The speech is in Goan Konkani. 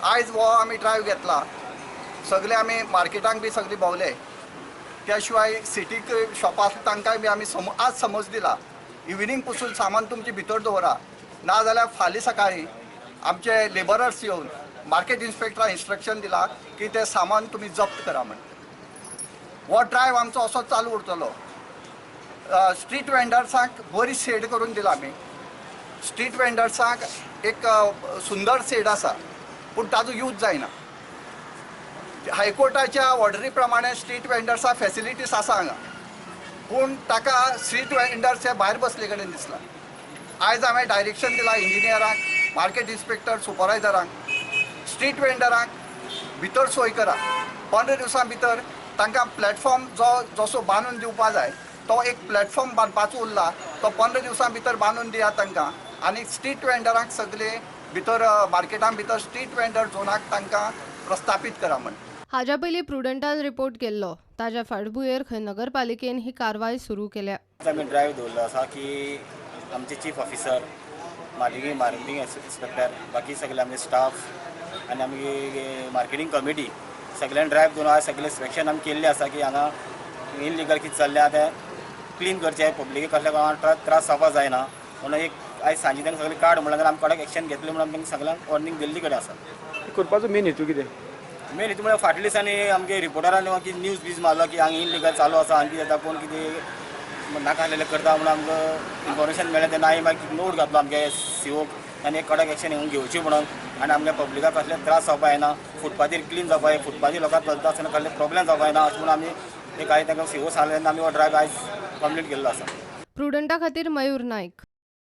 आयज हो आमी ड्रायव घेतला. सगळे आमी मार्केटांक बी सगळी भोंवले. त्या शिवाय सिटीक शॉपां आसा, तांकांय बी आमी आज समज दिला, इविनींग पसून सामान तुमचे भितर दवरा, नाजाल्यार फाल्यां सकाळीं आमचे लेबरर्स येवन मार्केट इन्स्पेक्टराक इन्स्ट्रक्शन दिला की तें सामान तुमी जप्त करा म्हण. हो ड्रायव आमचो असो चालू उरतलो. स्ट्रीट वेंडर्सांक बरी शेड करून दिला आमी. स्ट्रीट वेंडर्सांक एक सुंदर शेड आसा, पूण ताजो यूज जायना. हायकोर्टाच्या ऑर्डरी प्रमाणे स्ट्रीट वेंडर्साक फॅसिलिटीज आसा हांगा, पूण ताका स्ट्रीट वेंडर्स हे भायर बसले कडेन दिसला. आयज हांवें डायरेक्शन दिलां इंजिनियरांक, मार्केट इन्स्पेक्टर, सुपरवायजरांक, स्ट्रीट वेंडरांक भितर सोय करा. 15 दिवसां भितर तांकां प्लॅटफॉर्म जो जसो बांदून दिवपा जाय, तो एक प्लॅटफॉर्म बांदपाचो उरला, तो 15 दिवसां भितर बांदून दियात तांकां आनी स्ट्रीट वेंडरांक सगळे भितर मार्केटां भितर स्ट्रीट वेंडर झोनाक तांकां प्रस्थापीत करा म्हण. हाज्या पयलीं प्रुडंटान रिपोर्ट केल्लो, ताज्या फाटभुंयेर खंय नगरपालिकेन ही कारवाय सुरू केल्या. आमी ड्रायव्ह दवरलो आसा की आमचे chief officer, marketing marketing inspector, बाकी सगळे आमचे स्टाफ आनी आमगे मार्केटिंग कमिटी, सगळ्यांनी ड्रायव्ह दवरून आज सगळें इन्स्पेक्शन आमी केल्लें आसा की हांगा इलिगल कितें चल्ल्या तें क्लीन करचें. पब्लिकेक कसल्या कोणाक त्रास जावपाक जायना म्हणून एक आयज सांजे तांकां सगळें काड म्हणल्यार आमी कडक एक्शन घेतलें म्हणून आमी तांकां सगळ्यांक वॉर्निंग दिल्ली कडेन आसा. करपाचो मेन हेतू कितें? मेन हेतू म्हळ्यार फाटल्या दिसांनी आमगे रिपोर्टरांनी की न्यूज बीज मारलो की हांगा इलिगल चालू आसा, हांगा कितें जाता, कोण कितें नाका आसलेलें करता म्हणून आमकां इन्फॉर्मेशन मेळ्ळें. तेन्ना हांवें मागीर नोट घातलो आमगे सीओक आनी एक कडक एक्शन घेवची म्हणून आनी आमच्या पब्लिकाक कसले त्रास जावपा जायना, फुटपाथीर क्लीन जावपा जाय, फुटपाथीर लोकांक चलता आसतना कसले प्रॉब्लेम जावपा जायना, अशें म्हणून आमी एक आयज तांकां सीओ सांगलें तेन्ना आमी हो ड्रायव्ह आयज कंप्लीट केल्लो आसा. प्रुडंटा खातीर मयूर नायक.